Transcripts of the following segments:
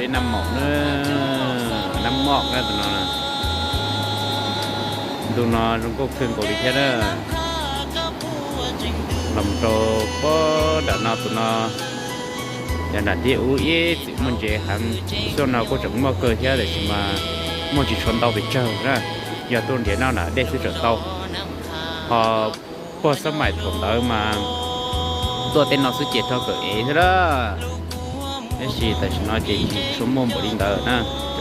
Peb nab mom na, nab mom na tus no. Ntu no zoo nkauj kawg nkaus li thiab na. Los mus rau puag nram no tus no, yog nram tiaj ub ib txwm muaj ntses heev, xyoo no kuj tseem muaj kawg thiab tiam sis mas muaj tsis tshua ntau pes tsawg na. Yog tuaj nrhiav noj nram dej xwb tseem tau. Ho puag xab maim thaum ntawd mas tuaj tej no xwb ces rog kawm ev thiab na. Tab sis tam sim no ces tsis tshua muaj npaum li ntawd na,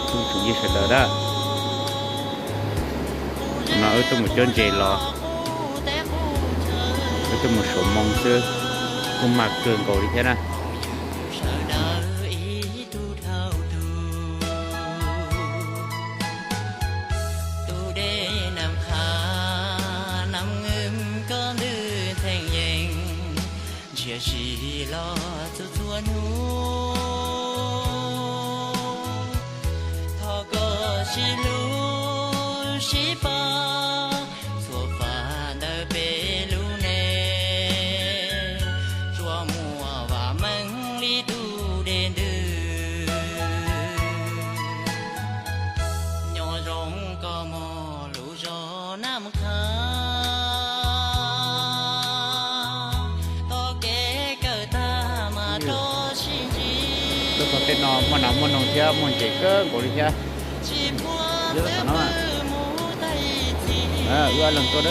cov phooj ywg sawv daws na. Tus no wb tuaj mus cuab ntses los, wb tuaj mus suav moo xwb, kuj mag kawg nkaus li thiab na. Tus dej nam qha nam ngwm koj ntws theej yees, ntsia sib los txhua txhua hnub. Thov koj sib hlub sib pab, txhua fab ntawm peb lub neej, tsuas muaj vam meej li tus dej ntws. Nyob zoo koj mog lub zos nam qha, tog kev kawm tag mas rov sib ntsib. Tuaj txog tej no muaj nas muaj noog thiab muaj ntses kawg nkaus li thiab. Wb ob leeg tuaj,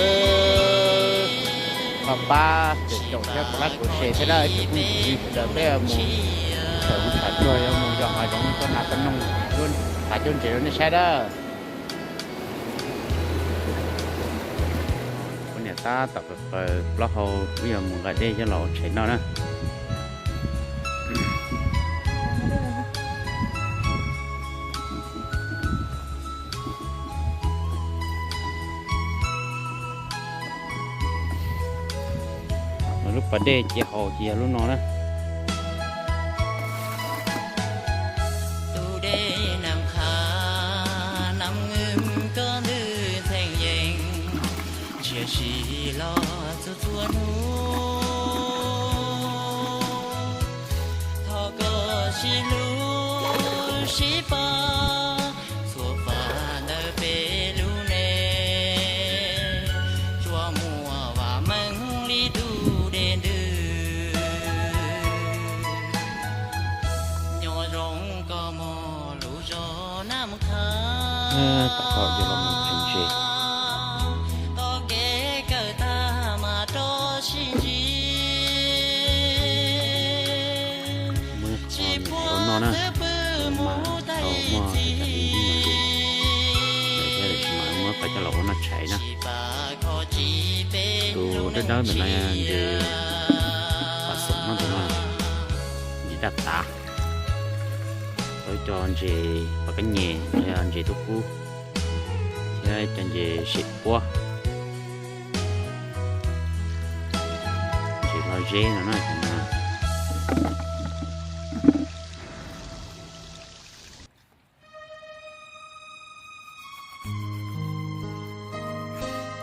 pab pab pem caum thiab kuv lab kuv se thiab na, ib tsoom phooj ywg sawv daws peb mus tshawb mus tsham tsuag, yuav mus yos hav zoov coj nas coj noog, hav cuab ntses rau nej saib dab. Poj niam tab tom plaws plaub hau, wb yuav mus nqa dej coj los ua tshais noj na. Lub pas dej cia haus ces yog lub no na. Tus dej nam qha nam ngwm koj ntws theej yees, ntsia sib los txhua txhua hnub. Thov koj sib hlub sib pab, txhua fab ntawm peb lub neej, tsuas muaj vam meej li tus dej ntws. Nyob zoo koj mog lub zos nam qha, tom qab yuav los mus tshais ntses. Tog kev kawm tag mas rov sib ntsib. Muab qhov no na, mas tau muaj cov ntses no lawm thiab, tiam sis mas muab qhov coj los ua noj tshais na. Tus dawb dawb ntawm no ntses pas xoom no, tus no ntses daj tav. Tau cov ntses pas kab nyem, ntses tub kub, thiab cov ntses sem puab, ntses hlo zeb no na.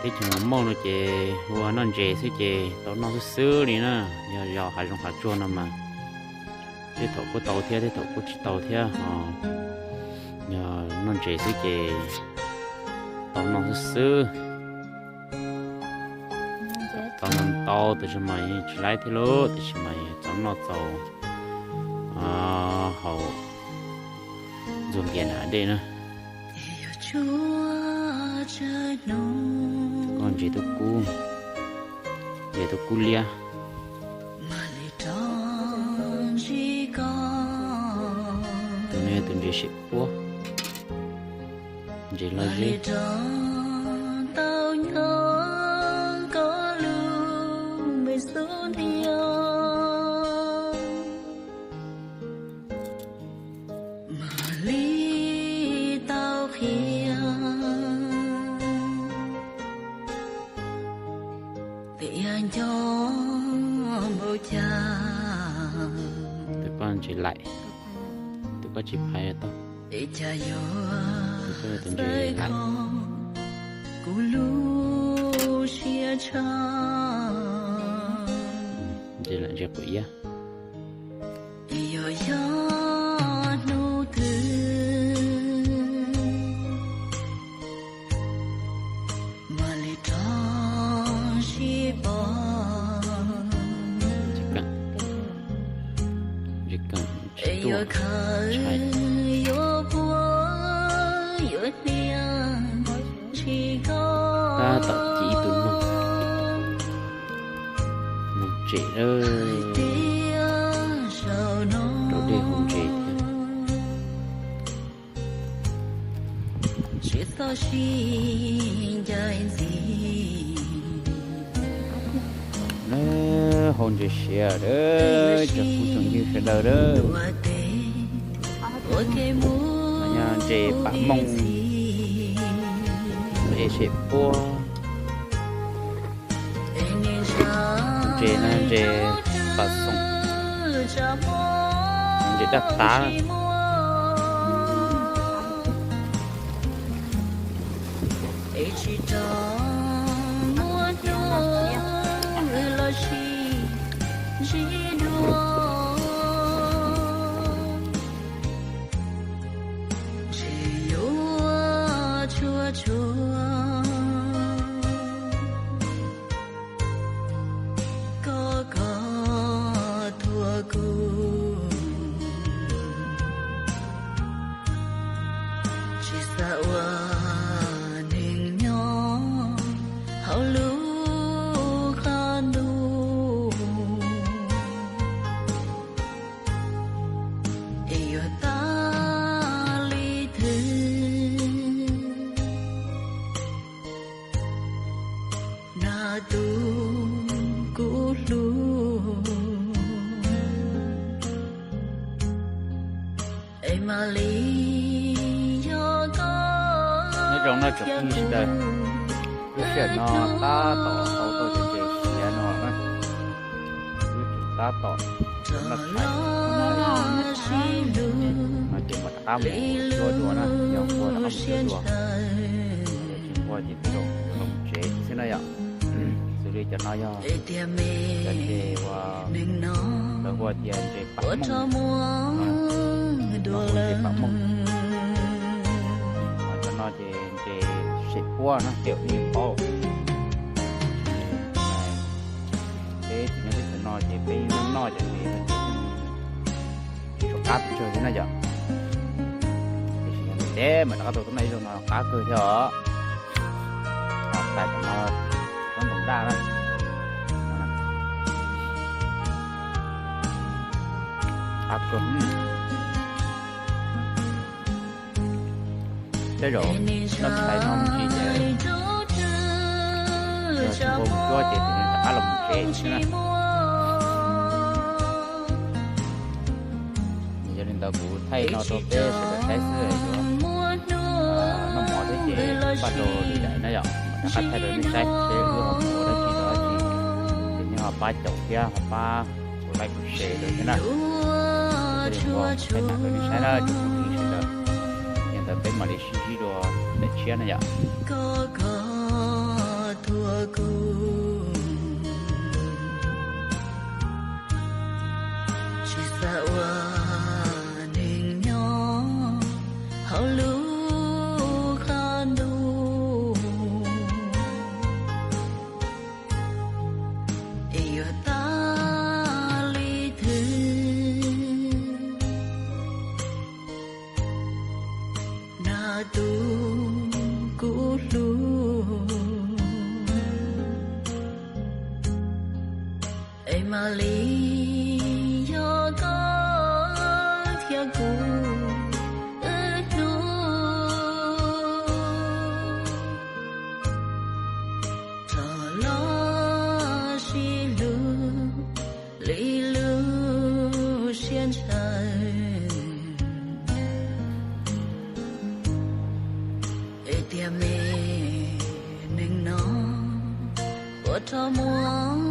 Teb chaws Mos Mauj no ces ua noj ntses xwb ces tau noj xwb xwb li na. Yog zos hav zoov hav tsuag no mas tej thaum kuj tau thiab tej thaum kuj tsis tau thiab ho. Yog noj ntses xwb ces tau noj xwb xwb. Tau noj ntau tab sis mas tsis laib thiab lauj, tab sis mas txaus noj txaus haus ntxuag npias nram dej na. Koj ntses tub kub, ntses tub kub liab. Tus no yog tus ntses sem puab, ntses hlo zeb. Mam li tau qhia tias nco npaum cas. Tus koj ntses laim, tus koj tsis phais tau. Cas yuav tus koj tus ntses laim, kuv lub siab tshaj. Ntses laim ntses quav iab. Yog yog hnub twg Tab tom ci ib tug noog, noog tsem lawm, rau dej haus ntses thiab. Haus ntses siav lawm cov phooj ywg sawv daws lawm. Yog ntses pam mooj, ntses sem puab, ntses no ntses pas xoom, ntses daj tav. Tsis xav ua neeg nyob hauv lub qab ntuj, es yuav tag li twg na tus kuv hlub, es mam li yog koj. Nyob zoo no tsoom phooj ywg sawv daws, lub sij hawm no tab tom tau tau cov ntses siav no na, tab tom no ces mam rov qab mus cuab dua na, yog nquag rov qab mus cuab dua, tsis nquag ces twb los tsev xwb na yom. Xws li cov no yog cov ntses uas lawv hu tias ntses pam mooj, ntses pam mooj. Cov no ces ntses sem puab na, ces yeej paub. Peb tsis nyob teb chaws no ces peb noj noj cov ntses no ces tsis tshua qab pes tsawg li na yom. Tiam sis yog ntev ntev mas rov qab tau tuaj noj ib zaug no qab kawg thiab os. Tais cov no, cov ntoo daj na, qab kawg. Tej zaum noj tshais no me ntsis ces yog tsis nquag mus cuab ces tus nws rov qab los mus tsev xwb na. Yog li ntawd kuv thaij no rau peb sawv daws saib xwb, yuav noj mov thiab ces npaj rau li daim na yom, rov qab thaij rau nej saib seb wb ho mus ua dab tsi rau dab tsi, ces nej ho pab caum thiab ho pab kuv like kuv share rau thiab na. Thiaj li ua thaij mam rau nej saib na tsoom phooj ywg sawv daws. Yog li ntawd peb mam li sib ntsib dua daim tshiab na yom. Tsis xav ua neeg nyob hauv lub qab ntuj, es yuav tag li twg na tus kuv hlub, es mam li yog koj thiab kuv wb hnub rov los sib hlub li lub siab ntshaw. Es tias me neeg no ua rau muaj